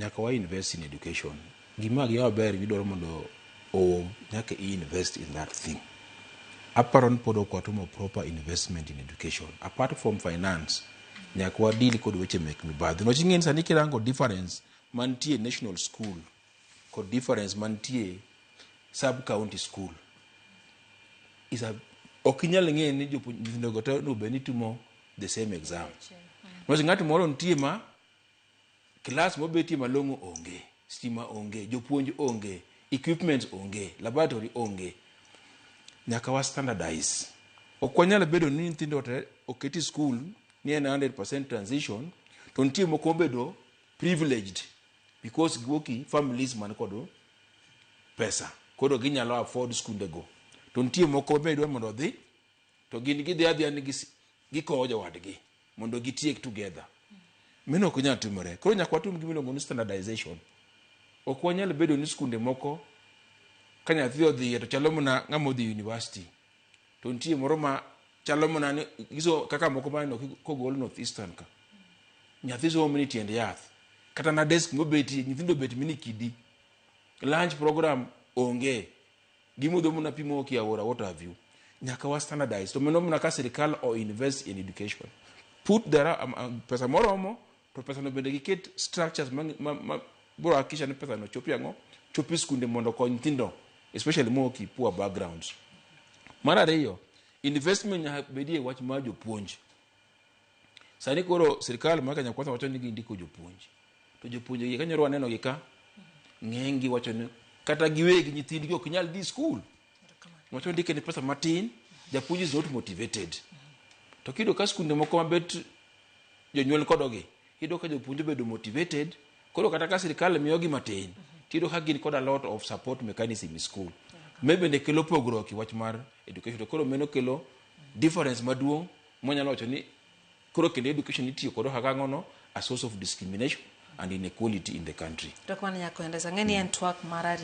Nyaka wa invest in education. Gima gi maber midwaro mondo oom, nyaka i invest in that thing. Aparo ni pod ok watimo proper investment in education. Apart from finance, nyaka wa deal kod weche mek mibadhi. Niwach ing'e ni sani kirango difference mantie national school kod difference mantie sub county school is a ok inyal ng'e ni jopuonj nyithindo go te onego bed ni timo the same exam. Niwach ng'at moro nitie ma klas mobetie malong'o onge, stima onge, jopuonj onge, equipment onge, laboratory onge. Nyaka wa standardize. Ok wanyal bedo ni nyithindo te oketi school ni en 100% transition to nitie moko mobedo privileged because giwuok e families man kod pesa koro ginyalo afford skunde go to nitie moko be dwa mondo odhi to gin gidhi adhiya ni gikowo jowadgi mondo gitiek together. Mano ok nyal timore. Koro nyaka watim gima iluongo ni standardization. Ok wanyal bedo ni skunde moko ka nyathi odhiye to chalo mana ng'ama odhi university to nitie moro ma chalo mana ni giso kaka moko maneno kogol North Eastern ka nyathi somo mini tiend yath kata na desk mobetie nyithindo obet mini kidi lunch program onge gimodho mana pi mowuok e aora, what have you. Nyaka wa standardize to mano mana ka sirikal o invest in education, put there pesa moromo to pesa no bende giket structures ma biro hakikisha ni pesa no chopi ang'o chopi skunde mondo okony nyithindo, especially mowuok e poor backgrounds. Mar ariyo, investment nyaka bedie wach mar jopuonj. Sani koro sirikal mar Kenya Kwanza wacho ni gindiko jopuonj to jopuonj gi kanyoro waneno gi ka ng'eny gi wacho ni kata giwegi nyithindgi ok nyal dhi school. Wacho ndike ni pesa matin, japuonj is not motivated. To kiyudo ka skunde moko mabet jonyuol kodogi, iyudo ka jopuonj obedo motivated. Koro kata ka sirikal miyogi matin, tiyudo ka gin kod a lot of support mechanism e school me bende kelo pogruok e wach mar education. To koro mano kelo difference maduong' mwanyalo wacho ni koro kendo education itiyo kodo kaka ang'ono a source of discrimination and inequality in the country. Erokamano nyakwenda, ang'e ni en twak mar ariyo.